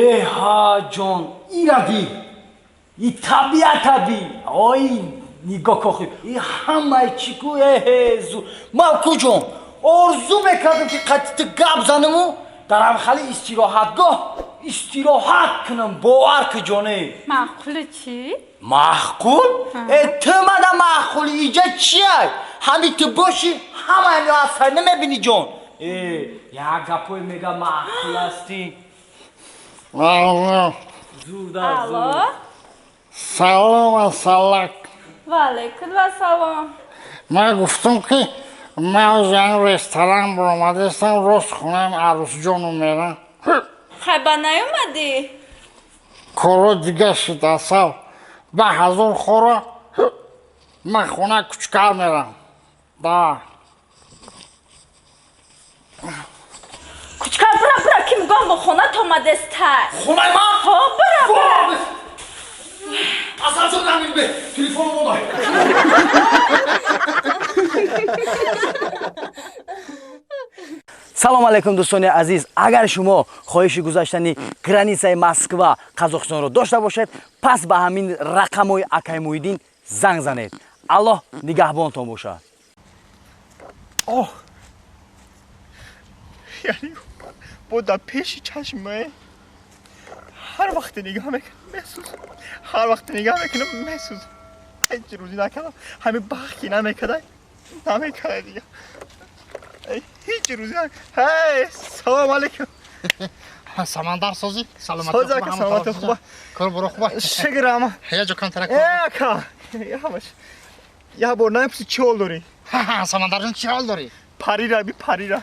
Э ҳа ҷон, ира би, и табиата би, ой, нигоҳ кохи, и ҳамаи чӣ ку, эҳе, зу ман ку ҷон, орзу мекардам, ки қати ту гап занаму дар ҳамхали истироҳатгоҳ истироҳат кунам. Бовар ку, ҷоне. Маъқули чӣ? Маъқул? Э, ту мана маъқули. Иҷа чия? Ҳами ту бошӣ, ҳамаи ҳастай, намебинӣ, ҷон? Э, як гапое мега, маъқул ҳастӣ. Зуда. Алло. Салом, Асалак. Ва алайкум ассалом. Ман гуфтам, ки ман озан ресторан баромадастам, рост хонаам арӯсҷону мерам. Хайба, наёмадӣ? Коро дига шуд, Асал. Ба ҳазор хора ман хона Кучкар мерам да. Кучкар, бира, бира, ки мегӯям, бо хонат омадестай. Хонаи ман? Ҳо, бира, бира. Асалҷон, намибе телефон модай. Салом алайкум, дӯстони азиз! Агар шумо хоҳиши гузаштани границаи Москва Қазоқистонро дошта бошед, пас ба ҳамин рақамҳои акай Муҳиддин занг занед. Аллоҳ нигаҳбонтон бошад. Оҳ, яъне бо дар пеши чашмае, ҳар вақте нигоҳ мекунам, месӯзам, ҳар вақте нигоҳ мекунам, месӯзам. Ҳеҷ рӯзӣ накардам, ҳамин бахт ки намекардай, намекардай дига, ҳеҷ рӯзӣ. Ҳей, салом алейкум. Самандар, созӣ? Соз, ака, саломатӣ хуба? Кор боро хуба? Шукр ама. Я ҷо камтара. Э, ака, ҳамаш як бор намепурси, чӣ ҳол дорӣ? Самандарҷон, чӣ ҳол дорӣ? Парира би, парира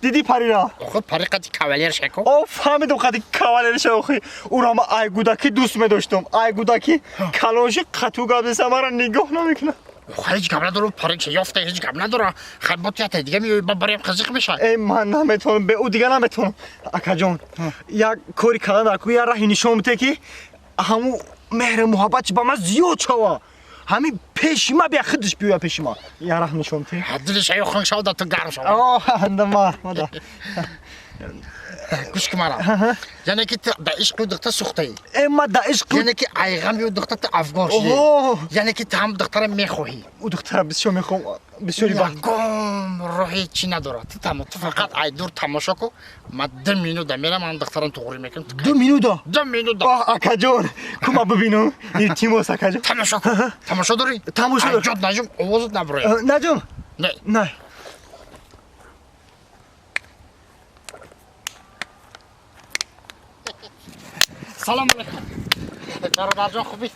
дидӣ, парира? Охо, пари қади кавалер шако. О, фаҳмидам, қади кавалер ша. Охи, уро ма ай гудаки дӯст медоштам, ай гудаки калонши қату гап зеса, мара нигоҳ намекунад. Ҳеҷ гап надора, пари ки ёфта, ҳеҷ гап надора. Хай, бо тията дига меои, ба барем, қизиқ меша. Э, ман наметавонам, бе ӯ дига наметавонам. Акаҷон, як кори калан дар ку, як раҳи нишон бите, ки ҳамун меҳру муҳаббат ба ман зиёд шава. Ҳамин пеши ма бия, худаш биёя пеши ма, як раҳ нишон бите. Дилиш аю хунк шава, да ту гарм шава. Мада. Гӯш ки мара, яъне ки ту да ишқи духта сӯхтаӣ? Э, ма да ишқи. Яъне ки айғами духта ту афгор шудӣ, яъне ки ту ҳам духтара мехоҳӣ? Ӯ духтара бисёр мехоҳам, бисёри вақт. Ягон роҳи чӣ надорад, ту фақат ай дур тамошо ку. Ма 2 минута мерам, ам духтарам туғрӣ мекунам. 2 минута? 2 минута. Акаҷон, ку ма бибинам, илтимос, акаҷон. Тамошо ку. Тамошо дорӣ? Тамошо. Ҷод наҷум, овозат набурояд. Наҷум. Не. Не. Салом алейкум, бародарҷон, хубӣ?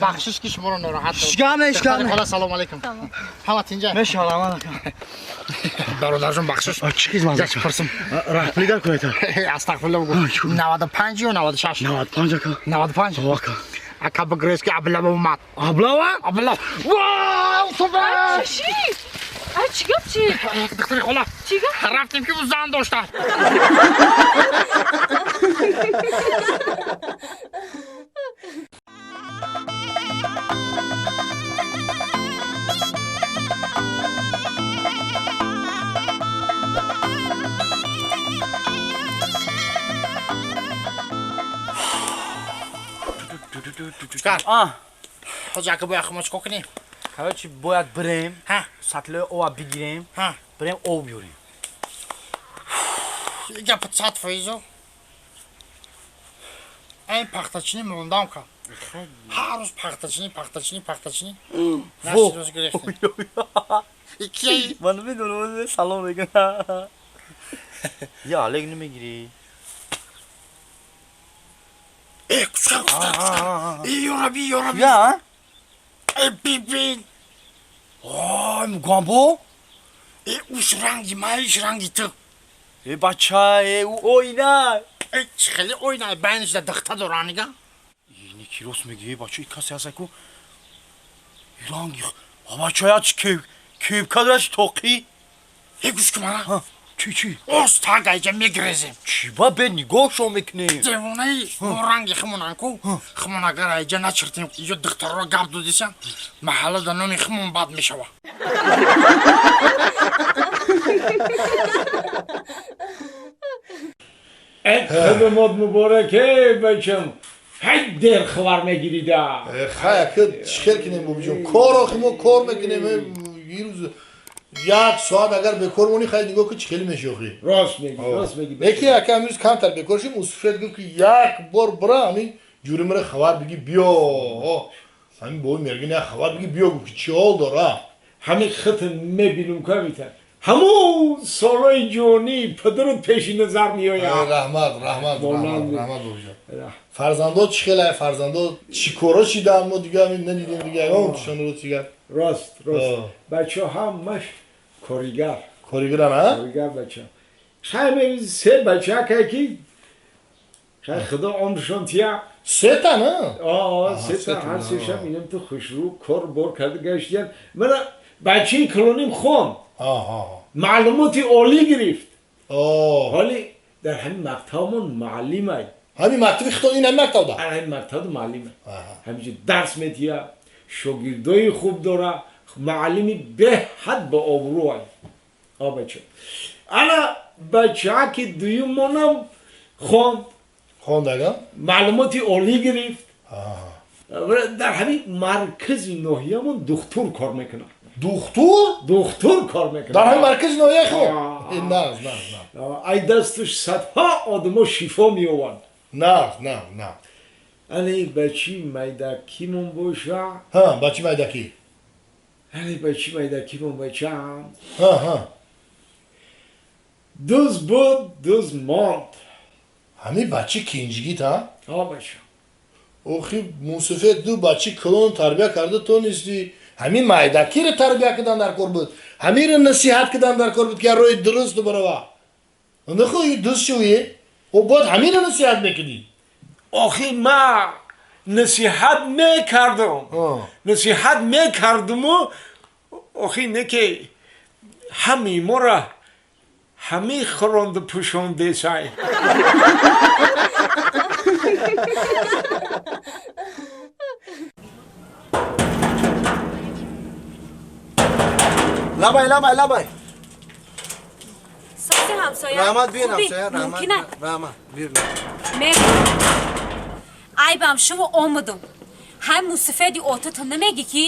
Бахшиш, ки шуморо нороҳат. Ҳеҷ не, ҳеҷ не. Хола, салом алейкум, ҳама тинҷа? Бародарҷон, бахшиш. Чӣ хизмат? Як пурсим. Раҳпулида кунед. Астағфирулло, бугу. 95 ё 96? 95, ака. 95. Ака. Ака, бигрез, ки облава омад. Облава? Облава. Вау, супер! Чӣ? А, чӣ гап, чӣ? Духтари хола. Чӣ гап? Рафтем, ки ӯ зан дошта. Чикар? Ҳозир, ака, бояд мо чикор кунем? Короче, бояд бирем, сатлои ова бигирем, бирем, об биёрем. Гапат 100%. Айн пахтачинӣ мондам ка. Ҳар рӯз пахтачинӣ, пахтачинӣ, пахтачинӣ. Наши гирифтем. Ки? Ман намедонам, салом мекунам. Я Олег намегирӣ? Э, кучкар, кучкар, кучкар. Э, ёраби, ёраби. Я? Э, бибин. Ой, мугамбо? Э, уш ранги ма, иш ранги ту. Э, бача, э, ӯ оина. Э, чӣ хеле оина, байниш да духта дора, нига. Ини ки рост мегӣ, э, бача, и касе ҳаста ку ранги бача, я кепка дораш, тоқӣ. Э, гӯш ки мана. Чӣ, чӣ? Оста гайҷа мегирезем. Чӣ ба, бе нигоҳшон мекунем. Девонаи, мо ранги химонан ку. Химон агар айҷа начиртем, ё духтарро гап додисам, маҳалла да номи химон бад мешава. Хидмат мубораке бачам. Ҳай дер хабар мегирида. Хай ака чӣ хел кинем бобиҷон? Кор охи мо кор мекунем. Ирӯз як соат агар бекор монӣ хай нигоҳ ки чӣ хеле меши охи. Рост мегӣ, рост мегӣ. Неки ака амирӯз камтар бекор шим, Усуфед гуфт ки як бор бира ҳамин ҷури мара хабар бигӣ биё. Ҳамин боби мергин як хабар бигӣ биё гуфт ки чӣ ҳол дора. Ҳамин хитм мебинум камитар. Ҳамун солҳои ҷонӣ падарут пеши назар меояд. Раҳмат, раҳмат, раҳмат, раҳмат бобиҷон. Фарзандо чӣ хеле, фарзандо чӣ коро шидаанд мо дига ҳамин надидем дига ягон тушонро дигар. Рост, рост. Бачаҳо ҳамаш коригар. Коригаран, а? Коригар бача. Хай се бача ки хай худо умршон тия. Се та, на? Се та, ҳар сешам инам ту хушрӯ кор бор карда гаштиян. Мана бачаи калоним хонд. Маълумоти олӣ гирифт. Ҳоли дар ҳамин мактабмон муаллимай. Ҳамин мактаби хитон ин ҳамин мактабда? Ҳамин мактабда муаллимай. Ҳаминҷо дарс метия, шогирдои хуб дора, муаллими беҳад ба обрӯай. А бача. Ана бачаки дуюмонам хонд. Хонд ага? Маълумоти олӣ гирифт. Дар ҳамин маркази ноҳиямон духтур кор мекунад. Духтур? Духтур кор мекунад. Дар ҳамин маркази ноҳияи хуб? Нағз, нағз, нағз. Ай дасташ садҳо одамо шифо меёванд. Нағз, нағз, нағз. Ани бачи майдакимон боша. Ҳа, бачи майдакӣ. Ани бачи майдакимон бачаам. Ҳа, ҳа. Дуз буд, дуз монд. Ҳамин бачи кинҷигит, ҳа? Ҳа, бача. Охи мусофир ду бачи калон тарбия карда то нисти. Ҳамин майдакиро тарбия кардан дар кор буд. Ҳаминро насиҳат кардан дар кор буд ки роҳи дуруст барава. Нахо дуст шуви? О бояд ҳаминро насиҳат мекунӣ. Охи ма насиҳат мекардам. Насиҳат мекардаму охи не ки ҳамаи моро ҳамин хӯронду пӯшондесай. Лабай, лабай, лабай. Сози ҳамсоя. Раҳмат, биён ҳамсоя, раҳмат. Раҳмат, биён. Айбам шумо омадум. Ҳам мусафеди отату намеги ки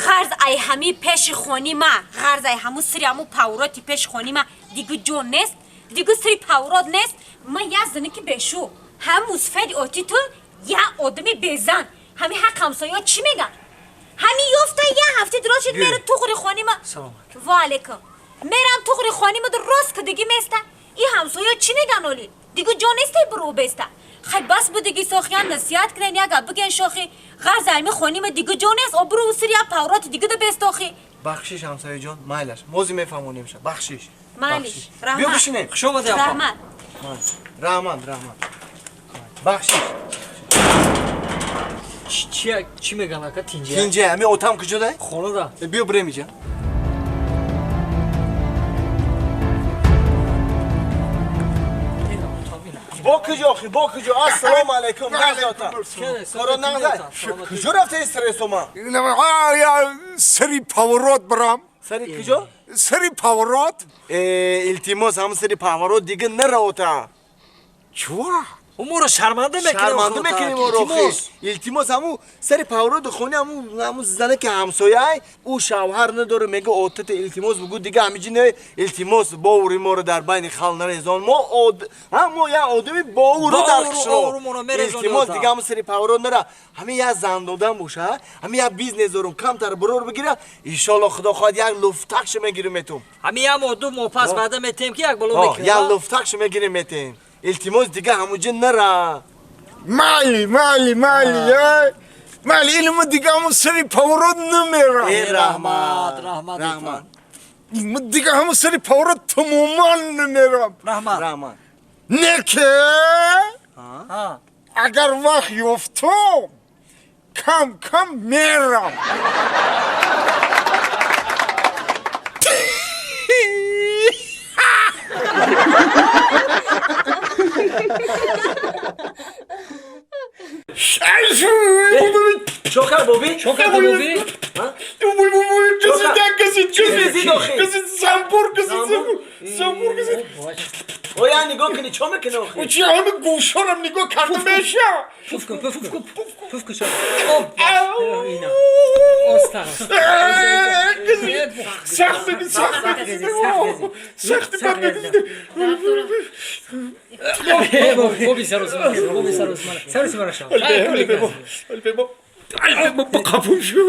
ғарз ай ҳами пеши хони ма, ғарз ай ҳаму сири ҳаму павроти пеши хони ма дигу ҷон нест, дигу сири паврот нест. Ман як зане ки бешу. Ҳам мусафеди оти ту як одами безан. Ҳами ҳақ ҳамсоя чӣ меган? Ҳами ёфта як ҳафта дроз шуд меру туғри хони ма. Ва алейкум. Мерам туғри хони ма рост ки диги места. И ҳамсоя чӣ меган оли? Дигу ҷон нестай буру беста. Хай бас будиги сохиян насиҳат кунен як гап биген шохи. Ғарз ами хони ма дигу ҷон нест, обру усир як павроти дигу да бестохи. Бахшиш ҳамсояҷон, майлаш. Мози мефаҳмонем ша. Бахшиш. Майлиш. Раҳмат. Биё бишинем. Хуш омадед апа. Раҳмат. Раҳмат, раҳмат. Бахшиш. Чӣ меган ака тинҷа? Тинҷа, ҳами отам куҷода? Хонада. Биё бирем иҷа. Бо куҷо охи, бо куҷо? Ассалому алайкум, нағз отам. Коро нағз. Куҷо рафтаи стресс ома? Сари поворот бирам. Сари куҷо? Сари поворот. Илтимос, ҳам сари поворот дига нара ота. Чува? Умуро шарманда мекунем. Шарманда мекунем оро. Илтимос, ҳаму сари павроди хони ҳаму зане ки ҳамсояй, ӯ шавҳар надоре, мега отата илтимос бугу дига ҳамиҷи не илтимос бовури моро дар байни халқ нарезон. Мо мо як одами бовуру дар қишлоқ. Илтимос дига ҳаму сари паврод нара. Ҳамин як зан додан боша, ҳамин як бизнес дорум, камтар бурор бигира, иншоалло худо хоҳад як луфтакшо мегирим метум. Ҳамин як моҳ ду моҳ пас ваъда метем ки як боло мекунем. Як луфтакшо мегирим метем. Илтимос дига ҳамуҷа нара. Майли, майли, майли, майли, илма дига ҳамун сари поворот намерам. Э, раҳмат, раҳмат, раҳмат. Илма дига ҳамун сари поворот тамоман намерам. Раҳмат, раҳмат. Не ки агар вақт ёфтам, кам кам мерам. Чокар боби? Чокар боби? Замбур, замбур, замбур. Оя нигоҳ кунӣ, чо мекунӣ охи? Чӣ ҳами гӯшорам нигоҳ карда меша? Пуф кун, пуф кун. Пуф кун шо. Ина. Оста. Сахт бигӣ, сахт бигӣ. Сахт бигӣ. Боби саросима, боби саросима. Саросима раша. Қапум шу.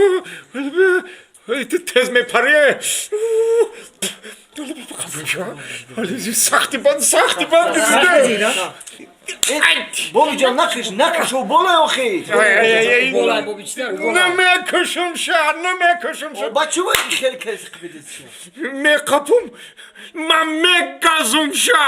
Тез мепаре. Сахти банд, сахти банд. Боби ҷон, накиш, накиш, о болай охи. Намекушум ша, намекушум ша. Ба чӣ вай хеле каси қибидис? Меқапум, ман мегазум ша.